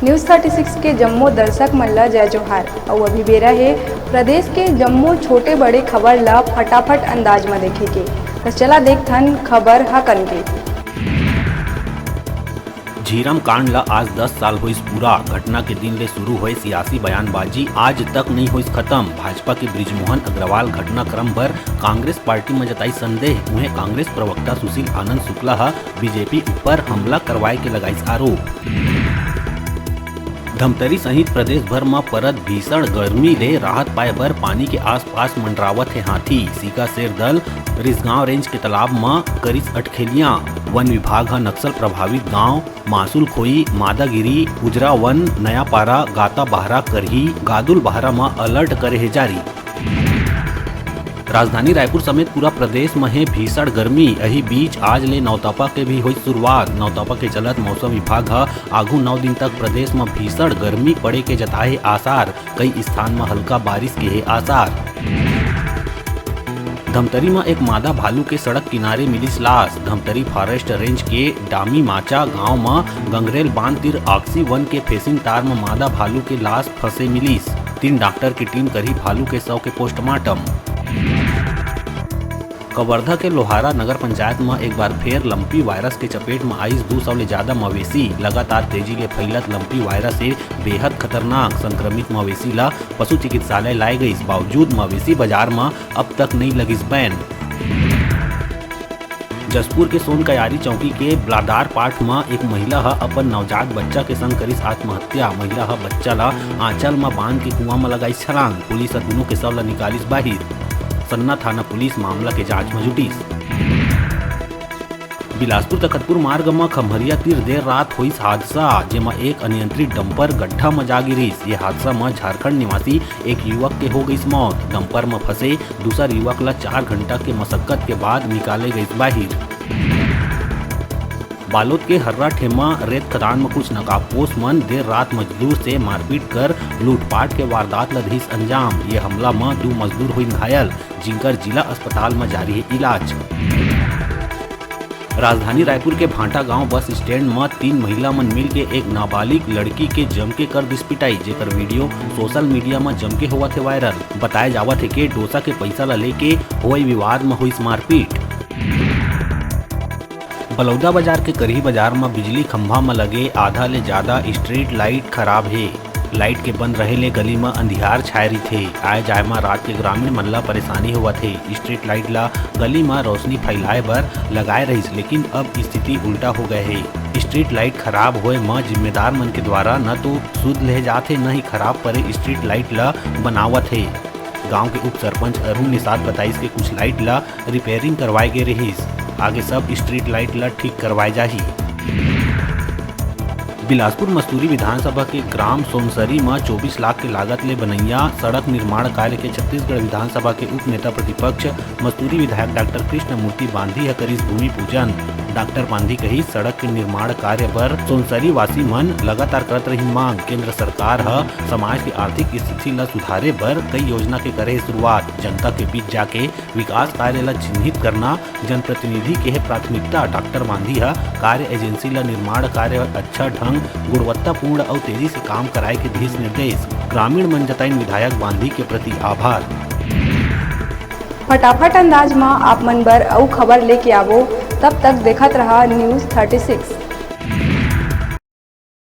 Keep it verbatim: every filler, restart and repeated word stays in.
News thirty six के जम्मो दर्शक मन ला जय जोहार। अउ अभी बेरा हे प्रदेश के जम्मो छोटे बड़े खबर ला फटाफट अंदाज म देखे के। त चला देखथन खबर हकन के। झीरम कांड ला आज दस साल होइस पूरा। घटना के दिन ले शुरू होए सियासी बयानबाजी आज तक नइ होइस खत्म। भाजपा के बृजमोहन अग्रवाल घटनाक्रम बर कांग्रेस पार्टी म जताई संदेह। उहें कांग्रेस प्रवक्ता सुशील आनंद शुक्ला ह बीजेपी ऊपर हमला करवाए के लगाइस आरोप। धमतरी सहित प्रदेश भर म परत भीषण गर्मी ले राहत पाए बर पानी के आसपास मंडरावत हे हाथी। सीकासेर दल रिसगांव रेंज के तालाब म करिस अटखेलियां। वन विभाग ह नक्सल प्रभावित गांव मासुल खोई, मादागिरी, उजरा वन, नयापारा, गाता बहरा, करही, गादुल बहरा म अलर्ट करे हे जारी। राजधानी रायपुर समेत पूरा प्रदेश म हे भीषण गर्मी। एही बीच आज ले नौतपा के भी होई शुरुआत। नौतपा के चलत मौसम विभाग ह आघू नौ दिन तक प्रदेश म भीषण गर्मी पड़े के जताए आसार। कई स्थान म हल्का बारिश के हे आसार। धमतरी म एक मादा भालू के सड़क किनारे मिलिस लाश। धमतरी फॉरेस्ट रेंज के डामी माचा गांव म गंगरेल बांध तीर आक्सी वन के फेंसिंग तार म मादा भालू के लाश फंसे मिलिस। तीन डॉक्टर के टीम करही भालू के शव के पोस्टमार्टम। कवर्धा के लोहारा नगर पंचायत म एक बार फेर लंपी वायरस के चपेट म आइस दू सौ ले ज्यादा मवेशी। लगातार तेजी ले फैलत लंपी वायरस ए बेहद खतरनाक। संक्रमित मवेशी ला पशु चिकित्सालय लाए गइस, बावजूद मवेशी बाजार म अब तक नइ लगिस बैन। जशपुर के सोनकयारी चौकी के ब्लादार पाठ म एक महिला ह अपन नवजात बच्चा के संग करिस आत्महत्या। महिला ह बच्चा ला आंचल म बांध के कुआं म लगाइस छलांग। पुलिस ह दूनों के शव ला निकालिस बाहिर। सन्ना थाना पुलिस मामला के जांच म जुटिस। बिलासपुर तखतपुर मार्ग म खम्हरिया तीर देर रात होइस हादसा, जेमा एक अनियंत्रित डंपर गड्ढा म जा गिरिस। ये हादसा म झारखंड निवासी एक युवक के हो गइस मौत। डंपर म फंसे दूसर युवक ल चार घंटा के मशक्कत के बाद निकाले गइस बाहिर। बालोद के हर्रा ठेमा रेत खदान म कुछ नकाबपोश मन देर रात मजदूर से मारपीट कर लूटपाट के वारदात ल दिस अंजाम। ये हमला म दू मजदूर होइन घायल, जिनकर जिला अस्पताल म जारी हे इलाज। राजधानी रायपुर के भांटा गांव बस स्टैंड म तीन महिला मन मिलके एक नाबालिग लड़की के जम के कर दिस पिटाई, जेकर वीडियो सोशल मीडिया म जम के होवत हे वायरल। बताए जावत हे के डोसा के पइसा ल लेके होए विवाद म होइस मारपीट। बलौदा बाजार के करही बाजार म बिजली खंभा म लगे आधा ले जादा स्ट्रीट लाइट खराब हे। लाइट के बंद रहे ले गली म अंधियार छाए रहिथे। आए जाए म रात के ग्रामीण मन ल परेशानी होवत हे। स्ट्रीट लाइट ल गली म रोशनी फैलाए बर लगाए रहिस, लेकिन अब स्थिति उल्टा हो गए हे। स्ट्रीट लाइट खराब होए म जिम्मेदार मन के द्वारा न तो सुध ले जात हे, न ही खराब परे स्ट्रीट लाइट ल बनावत हे। गांव के उप सरपंच अरुण निषाद बताइस के कुछ लाइट ल रिपेयरिंग करवाए गे रिहिस। आगे सब स्ट्रीट लाइट ल ठीक करवाए जाही। बिलासपुर मस्तूरी विधानसभा के ग्राम सोनसरी म चौबीस लाख के लागत ले बनइया सड़क निर्माण कार्य के छत्तीसगढ़ विधानसभा के उप नेता प्रतिपक्ष मस्तूरी विधायक डॉक्टर कृष्णमूर्ति बांधी ह करिस भूमि पूजन। डॉक्टर बांधी कहिस, सड़क के निर्माण कार्य बर सोनसरी वासी मन लगातार करत रहिन मांग। केंद्र सरकार ह समाज के आर्थिक स्थिति ल सुधारे बर कई योजना के करे हे शुरुआत। जनता के बीच जाके विकास कार्य ल चिन्हित करना जनप्रतिनिधि के हे प्राथमिकता। डॉक्टर बांधी ह कार्य एजेंसी ल निर्माण कार्य अच्छा ढंग, गुणवत्तापूर्ण अउ तेजी से काम कराए के दिस निर्देश। ग्रामीण मन जताइन विधायक बांधी के प्रति आभार। फटाफट अंदाज म आप मन बर अउ खबर लेके आवो, तब तक देखत रहा News thirty six।